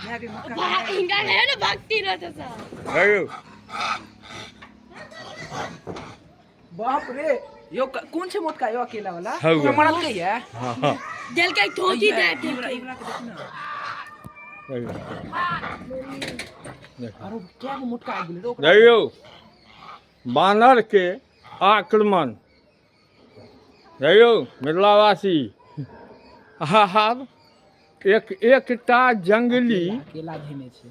हिनका कहियो ने भक्ति रहतै सब। देखियौ। बाप रे यो, कोन छै मोटका यो अकेला वाला? हौ। ओकरा मरलकै ये? हँ हँ देलकै ठोकी दे ई देलकै। वाला, ई वाला के देखी ना। देखियौ। देखियौ। आरो क्या गो मोटका आबि गेलै रे ओकरा? देखियौ, बानरके आक्रमण। देखियौ मिथिलावासी, आब एक एकटा जंगली अकेला धेने छै।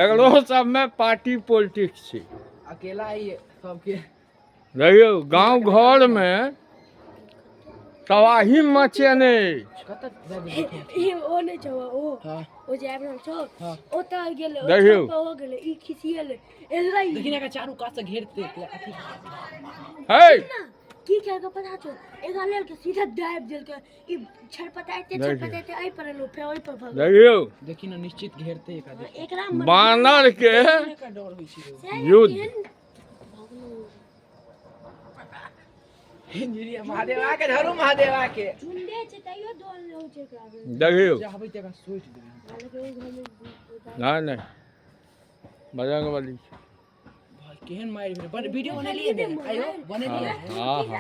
एकरो सबमे पार्टी पॉलिटिक्स छै। अकेला ही सबके। देखियौ, गाँव घरमे तबाही मचेने अछि। कतऽ जा गेलै? ई ओ नहि छौ ओ। हँ। ओ जे आबि रहल छौ। हँ। ओतऽ गेलै ओ। देखियौ। छत पर ओ गेलै, ई खिसिएलै एलै। देखी ने, एकरा चारू कात से घेरते अथी। है। की केलकै पता छौ? एकरा लेलकै, सीधा दाबि देलकै। ई छटपटाइते देखियौ। छटपटाइते एहि पर एलौ, फेर ओहि पर भगल। देखियौ। देखी ने, निश्चित घेरते एकरा, देखी। एकरा बानरके एकरा डर होइ छै रे। से युद्ध। केहन भगलौ। इंजीनियर महादेवा के धरू, महादेवा के। झुंडे छै तैयो डर नहि होइ छै एकरा। देखियौ। चाहबै तऽ एकरा सोचि देबै। हालांकि ओहि घरमे भूत। नहि नहि, बजरंग बली छै। भाई, केहन मारि भेलै! बड़ वीडियो बनेलियै ने आयो? बनेलियै? हँ हँ।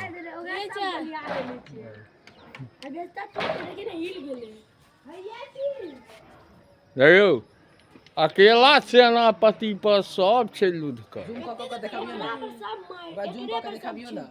देखियौ, अकेला सेनापति पर सब छै लुधकल। जूम कऽ कऽ के देखाबियौ ने ओकरा, जूम कऽ के देखाबियौ ने।